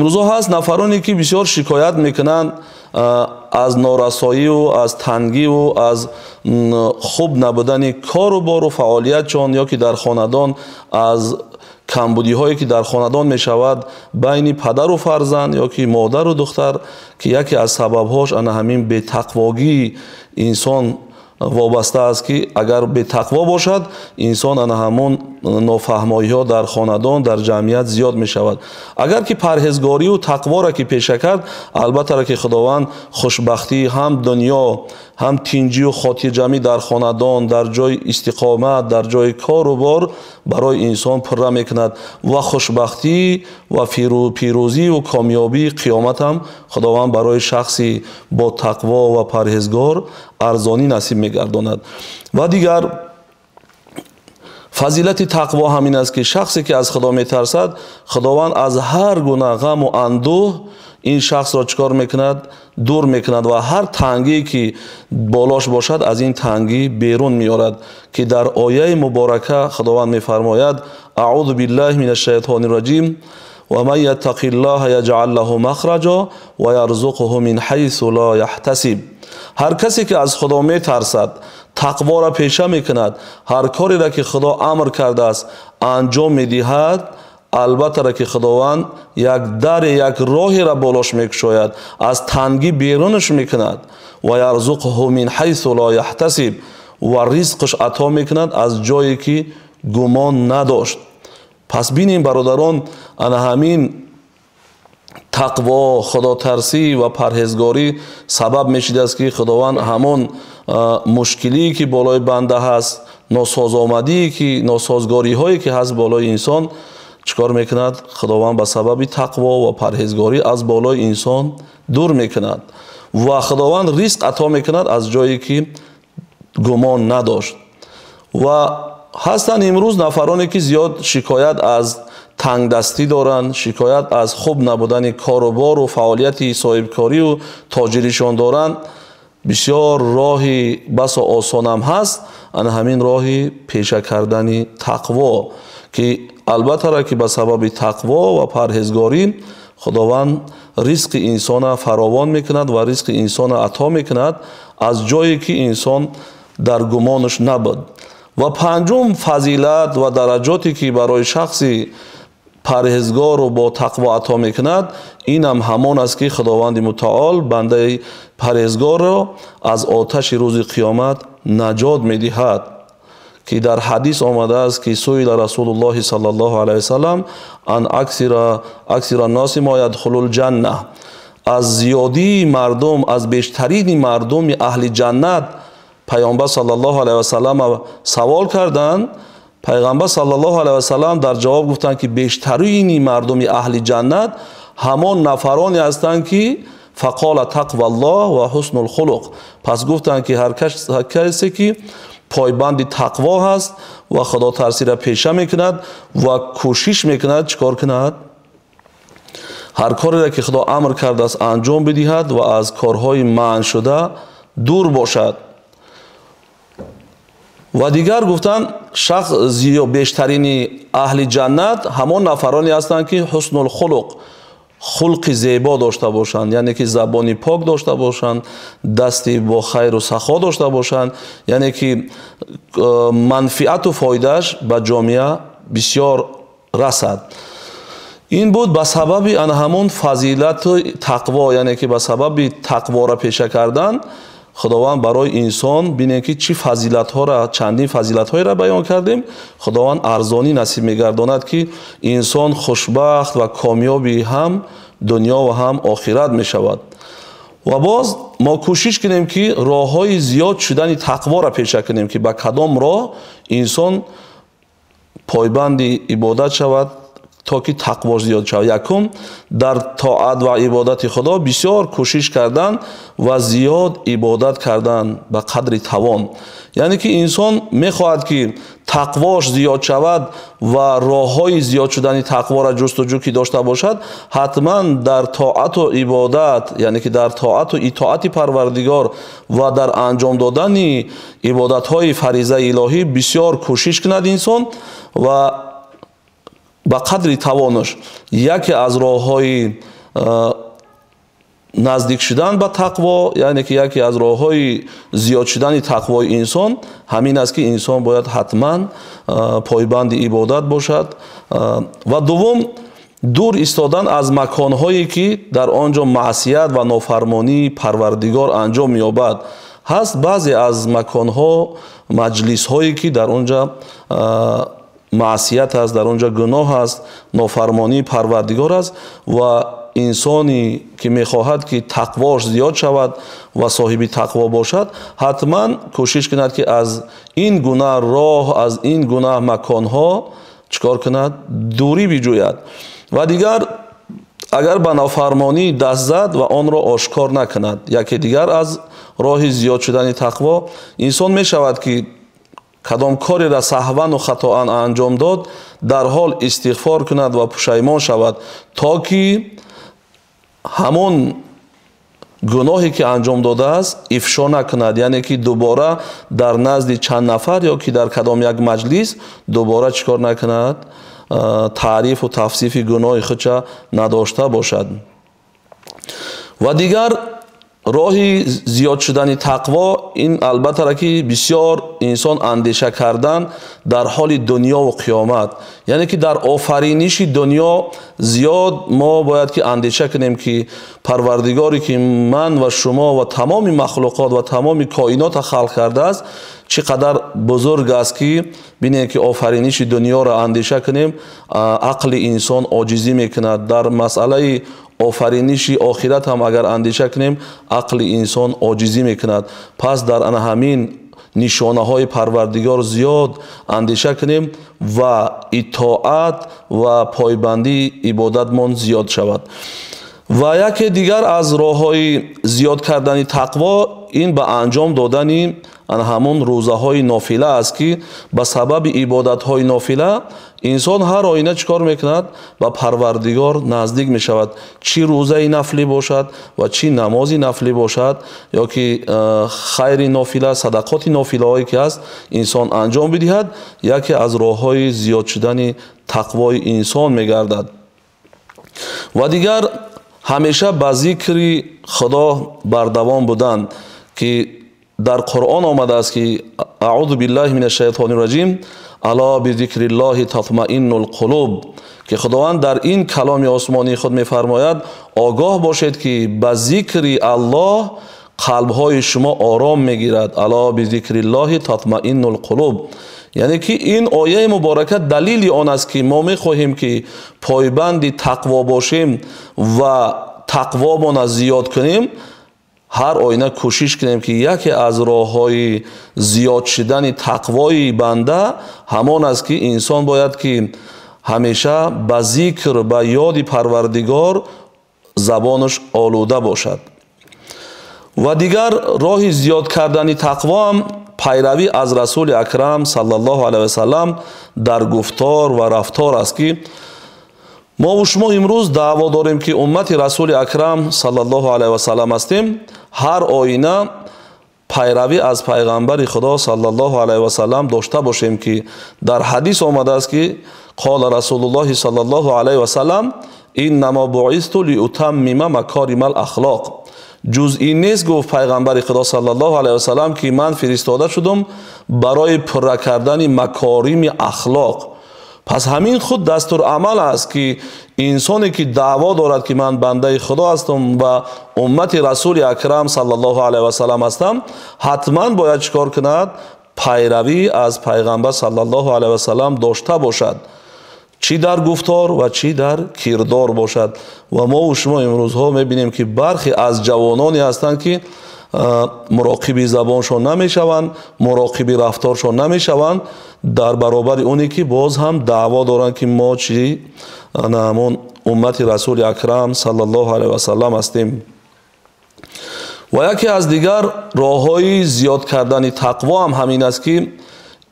Имрӯзҳо ҳаст нафароне, ки бисёр шикоят мекунанд аз норасоиву аз тангиву аз хуб набудани кору бору фаъолиятшон, ё ки дар хонадон аз камбудиҳое, ки дар хонадон мешавад байни падару фарзанд ё ки модару духтар, ки яке аз сабабҳош ана ҳамин бетақвогии инсон вобаста аст, ки агар бетақво бошад инсон, ана ҳамон нофаҳмоиҳо дар хонадон, дар ҷамъият зиёд мешавад. Агар ки парҳезгорию тақворо ки пеша кард, албатта ки Худованд хушбахтии ҳам дунё, ҳам тинҷию хотирҷамӣ дар хонадон, дар ҷои истиқомат, дар ҷои кору бор барои инсон пурра мекунад ва хушбахтӣ ва пирӯзию комёбии қиёмат ҳам Худованд барои шахси бо тақво ва парҳезгор арзонӣ насиб мегардонад. Ва дигар фазилати тақво ҳамин аст, ки шахсе ки аз Худо метарсад, Худованд аз ҳар гуна ғаму андӯҳ ин шахсро чӣ кор мекунад? Дур мекунад ва ҳар тангие ки болош бошад, аз ин тангӣ берун меорад, ки дар ояи муборака Худованд мефармояд: аъузу биллаҳи мин ашшайтони раҷим, ва ман яттақи ллоҳа яҷъал лаҳу махраҷа ва ярзуқҳу мин ҳайсу ло яҳтасиб. Ҳар касе ки аз Худо метарсад, тақворо пеша мекунад, ҳар кореро ки Худо амр кардааст анҷом медиҳад, албатта ки Худованд як даре, як роҳеро болош мекушояд, аз тангӣ берунаш мекунад, ва ярзуқҳу мин ҳайсу ло яҳтасиб, ва ризқш ато мекунад аз ҷое ки гумон надошт. Пас бинем, бародарон, ана ҳамин тақво, худотарсӣ ва парҳезгорӣ сабаб мешидааст, ки Худованд ҳамон мушкилие ки болои банда ҳаст, носозомадие ки, носозгориҳое ки ҳаст болои инсон, чӣ кор мекунад? Худованд ба сабаби тақво ва парҳезгорӣ аз болои инсон дур мекунад ва Худованд ризқ ато мекунад аз ҷое ки гумон надошт. Ва ҳастанд имрӯз нафароне, ки зиёд шикоят аз тангдастӣ доранд, шикоят аз хуб набудани кору бору фаъолияти соҳибкорию тоҷиришон доранд. Бисёр роҳи басо осонам ҳаст, ана ҳамин роҳи пеша кардани тақво, ки албатта ки ба сабаби тақво ва парҳезгорӣ Худованд ризқи инсона фаровон мекунад ва ризқи инсона ато мекунад аз ҷое ки инсон дар гумонаш набуд. Ва панҷум фазилат ва дараҷоте ки барои шахси парҳезгору бо тақво ато мекунад, инам ҳамон аст, ки Худованди мутаол бандаи парҳезгорро аз оташи рӯзи қиёмат наҷот медиҳад, ки дар ҳадис омадааст, ки суила Расулуллоҳи саллаллоҳу алайҳи васаллам ан аксира носи мо ядхулул ҷанна, аз зиёдии мардум, аз бештарини мардуми аҳли ҷаннат Пайғамбар саллаллоҳу алайҳи васаллам савол карданд. Пайғамбар саллаллоҳу алайҳи васаллам дар ҷавоб гуфтанд, ки бештарини мардуми аҳли ҷаннат ҳамон нафароне ҳастанд, ки фақола тақваллоҳ ва ҳуснуль хулуқ. Пас гуфтанд, ки ҳар касе ки пойбанди тақво ҳаст ва худотарсиро пеша мекунад ва кӯшиш мекунад чӣ кор кунад? Ҳар кореро ки Худо амр кардааст анҷом бидиҳад ва аз корҳои манъ шуда дур бошад. Ва дигар гуфтанд, шахс бештарини аҳли ҷаннат ҳамон нафароне ҳастанд, ки ҳуснуль хулуқ, хулқи зебо дошта бошанд, яъне ки забони пок дошта бошанд, дасти бо хайру сахо дошта бошанд, яъне ки манфиату фоидааш ба ҷомеа бисёр расад. Ин буд ба сабаби ана ҳамон фазилату тақво, яъне ки ба сабаби тақворо пеша кардан Худованд барои инсон, бинем ки чӣ фазилатҳоро, чандин фазилатҳоеро баён кардем, Худованд арзонӣ насиб мегардонад, ки инсон хушбахт ва комёби ҳам дунё ва ҳам охират мешавад. Ва боз мо кӯшиш кунем, ки роҳҳои зиёд шудани тақворо пеша кунем, ки ба кадом роҳ инсон пойбанди ибодат шавад то ки тақвош зиёд шавад. Якум, дар тоат ва ибодати Худо бисёр кӯшиш кардан ва зиёд ибодат кардан ба қадри тавон. Яъне ки инсон мехоҳад, ки тақвош зиёд шавад ва роҳҳои зиёд шудани тақворо ҷустуҷӯ ки дошта бошад, ҳатман дар тоату ибодат, яъне ки дар тоату итоати Парвардигор ва дар анҷом додани ибодатҳои фаризаи илоҳӣ бисёр кӯшиш кунад инсон ва Ба қадри тавонаш яке аз роҳҳои наздик шудан ба тақво, яъне ки яке аз роҳҳои зиёд шудани тақвои инсон ҳамин аст, ки инсон бояд ҳатман пойбанди ибодат бошад. Ва дуввум, дур истодан аз маконҳое ки дар он ҷо маъсият ва нофармонии Парвардигор анҷом меёбад. Ҳаст баъзе аз маконҳо, маҷлисҳое ки дар он ҷо маъсият аст, дар он ҷо гуноҳ аст, нофармонии Парвардигор аст ва инсоне ки мехоҳад ки тақвош зиёд шавад ва соҳиби тақво бошад, ҳатман кӯшиш кунад ки аз ин гуна роҳ, аз ин гуна маконҳо чикор кунад? Дурӣ биҷӯяд. Ва дигар, агар ба нофармонӣ даст зад ва онро ошкор накунад, яке дигар аз роҳи зиёд шудани тақво инсон мешавад ки кадом кореро саҳвану хатоан анҷом дод, дар ҳол истиғфор кунад ва пушаймон шавад, то ки ҳамон гуноҳе ки анҷом додааст ифшо накунад, яъне ки дубора дар назди чанд нафар ё ки дар кадом як маҷлис дубора чикор накунад, таърифу тавсифи гуноҳи худша надошта бошад. Ва дигар роҳи зиёд шудани тақво ин албатта ки бисёр инсон андеша кардан дар ҳоли дунё ва қиёмат, яъне ки дар офариниши дунё зиёд мо бояд ки андеша кунем ки Парвардигоре ки ман ва шумо ва тамоми махлуқот ва тамоми коинотро халқ кардааст чӣ қадар бузург аст, ки бинем ки офариниши дунёро андеша кунем, ақли инсон оҷизӣ мекунад. Дар масъалаи офариниши охират ҳам агар андеша кунем, ақли инсон оҷизӣ мекунад. Пас дар ана ҳамин нишонаҳои Парвардигор зиёд андеша кунем ва итоат ва пойбандии ибодатмон зиёд шавад. Ва яке дигар аз роҳҳои зиёд кардани тақво ин ба анҷом додани ҳамон рӯзаҳои нофила аст, ки ба сабаби ибодатҳои нофила инсон ҳар оина чӣ кор мекунад? Ба Парвардигор наздик мешавад. Чӣ рӯзаи нафлӣ бошад ва чӣ намози нафлӣ бошад, ё ки хайри нофила, садақоти нофилаҳое ки ҳаст инсон анҷом бидиҳад, яке аз роҳҳои зиёд шудани тақвои инсон мегардад. Ва дигар ҳамеша ба зикри Худо бардавом будан, ки дар Қуръон омадааст ки аъузу биллаҳи минаш шайтонир раҷим, ало бизикриллоҳи татмаиннул қулуб, ки Худованд дар ин каломи осмонии худ мефармояд: огоҳ бошед ки ба зикри Аллоҳ қалбҳои шумо ором мегирад. Ало бизикриллоҳи татмаиннул қулуб, яъне ки ин ояи муборака далели он аст ки мо мехоҳем ки пойбанди тақво бошем ва тақвомонро зиёд кунем, ҳар оина кӯшиш кунем ки яке аз роҳҳои зиёд шудани тақвои банда ҳамон аст ки инсон бояд ки ҳамеша ба зикр, ба ёди Парвардигор забонаш олуда бошад. Ва дигар роҳи зиёд кардани тақво ҳам пайравӣ аз Расули Акрам саллаллоҳу алайҳи васаллам дар гуфтор ва рафтор аст, ки мо ва шумо имрӯз даъво дорем ки уммати Расули Акрам саллаллоҳу алайҳи васаллам ҳастем. Ҳар оина пайравӣ аз пайғамбари Худо саллаллоҳу алайҳи васаллам дошта бошем, ки дар ҳадис омадааст ки қола Расулуллоҳи саллаллоҳу алайҳи васаллам иннамо буисту лиутаммима макоримал ахлоқ. Ҷуз ин нест, гуфт пайғамбари Худо саллаллоҳу алайҳи васаллам, ки ман фиристода шудум барои пурра кардани макорими ахлоқ. Пас ҳамин худ дастурамал аст ки инсоне ки даъво дорад ки ман бандаи Худо ҳастам ва уммати Расули Акрам саллаллоҳу алайҳи васаллам ҳастам, ҳатман бояд чӣ кор кунад? Пайравӣ аз пайғамбар саллаллоҳу алайҳи васаллам дошта бошад, чӣ дар гуфтор ва чӣ дар кирдор бошад. Ва мо ва шумо имрӯзҳо мебинем ки бархе аз ҷавононе ҳастанд ки муроқиби забоншон намешаванд, муроқиби рафторшон намешаванд, дар баробари оне ки боз ҳам даъво доранд ки мо чӣ ҳамон уммати Расули Акрам саллаллоҳу алайҳи васаллам ҳастем. Ва яке аз дигар роҳҳои зиёд кардани тақво ҳам ҳамин аст ки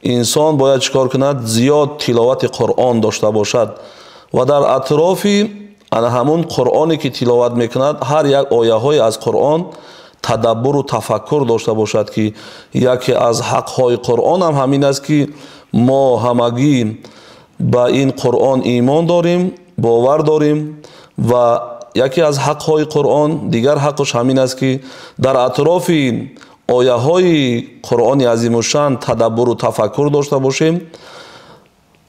инсон бояд чӣ кор кунад? Зиёд тиловати Қуръон дошта бошад ва дар атрофи ана ҳамун Қуръоне ки тиловат мекунад ҳар як ояҳое аз Қуръон тадаббуру тафаккур дошта бошад, ки яке аз ҳақҳои Қуръон ҳам ҳамин аст ки мо ҳамагӣ Ба ин Қуръон имон дорем, бовар дорем ва яке аз ҳақҳои Қуръон, дигар ҳаққаш ҳамин аст, ки дар атрофи ояҳои Қуръони азимушшаън тадаббуру тафаккур дошта бошем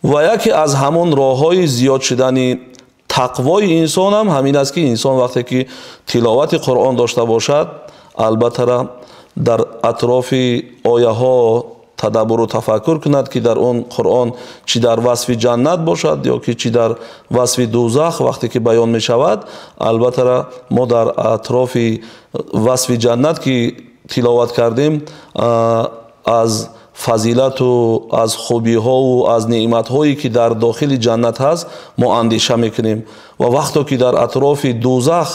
ва яке аз ҳамон роҳҳои зиёд шудани тақвои инсон ҳам ҳамин аст, ки инсон вақте ки тиловати Қуръон дошта бошад, албатта дар атрофи ояҳо тадаббуру тафаккур кунад, ки дар он Қуръон чӣ дар васфи ҷаннат бошад ё ки чӣ дар васфи дӯзах вақте ки баён мешавад, албатта мо дар атрофи васфи ҷаннат ки тиловат кардем, аз фазилату аз хубиҳову аз неъматҳое ки дар дохили ҷаннат ҳаст мо андеша мекунем ва вақто ки дар атрофи дӯзах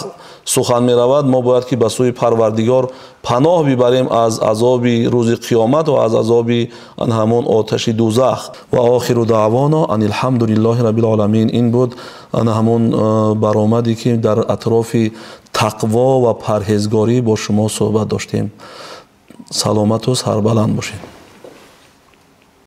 сухан меравад, мо бояд ки ба сӯи Парвардигор паноҳ бибарем аз азоби рӯзи қиёмат ва аз азоби ҳамон оташи дӯзах. Ва охиру даъвона ан алҳамдулиллоҳи раббил оламин. Ин буд ҳамон баромаде ки дар атрофи тақво ва парҳезгорӣ бо шумо суҳбат доштем. Саломату сарбаланд бошед.